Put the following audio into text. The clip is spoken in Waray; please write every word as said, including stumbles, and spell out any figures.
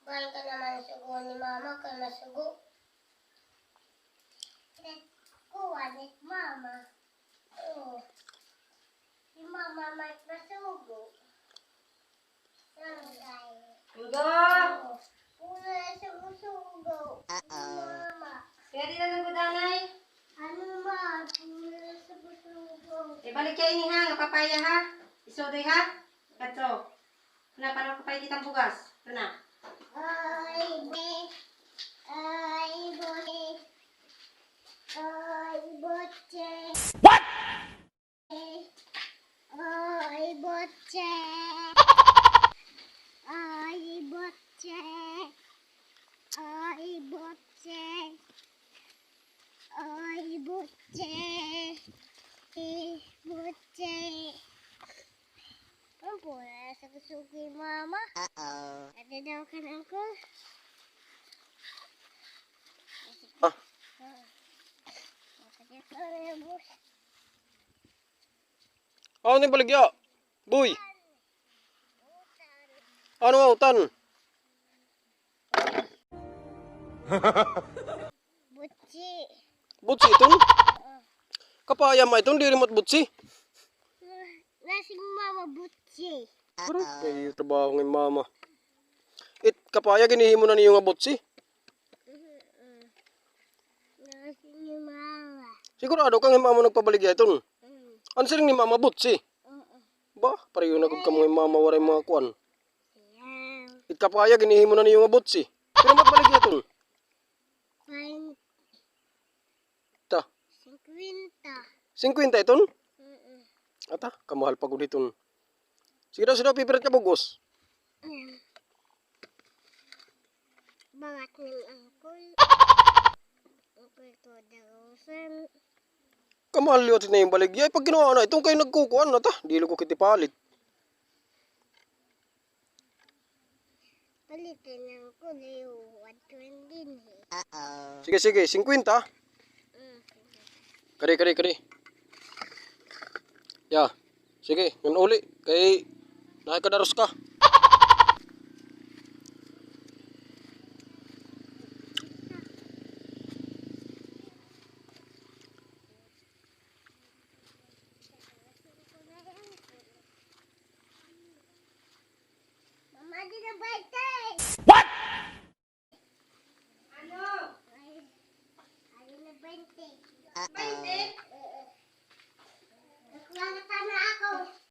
Mahal ka naman sugo ni Mama, kay masugo. Kuha ni Mama. Oo. Si Mama may masugo. Sangkay. Sugo! Oo. Puro na sugo-sugo. Uh-oh. Mama. Kaya di na nagkudanay? Ano, Ma? Puro na sugo-sugo. Ibalik kay ini, ha, nga papaya, ha? Isodoy, ha? Kadto. Na, para makapay kita bugas. Ito na. Ay, be. Ay, bote. Ay, bote. What? Ay, bote. Ay, bote. Ay, bote. Ay, bote. Ay, bote. Ang pula sa gusto ko, Mama. Uh-oh. Ada daw ka ng ko. Ah. Ah. Ano ni baligya? Boy. Ano nga utan? Butsi. Butsi iton? Oo. Kapaya ma iton, diri mat butsi. Nasing mama butsi. Pare, kay trabaho nga mama. It kapaya ginhihimo na niyo nga butsi? Mm-mm. Nasing mama. Sigurado ka nga mama nagpabaligya iton? Mm. An siring ni mama butsi? Mm-mm. Ba, pareho na gud kamo nga mama, waray mga kuan. It kapaya ginhihimo na niyo nga butsi. Pero magbaligya iton? Twen-, Ta. Singkwenta. Singkwenta iton? Mm-mm. Ata, kamahal pa gud iton. Sige daw, sige daw, pipirit ka bug-os. Mm. Bangat ni Angkol. Angkol two thousand. Kamahal liwat na yung baligya. Pag ginawa na, iton kay nagkukuan na ta. Dili ko kiti palit. Palitan lang ko na yung one twenty din eh. Uh-oh. Sige, sige, singkwenta. Mm, sige. Kari, kari, kari. Ya. Sige, ngan uli. Kay, nakikadaros ka.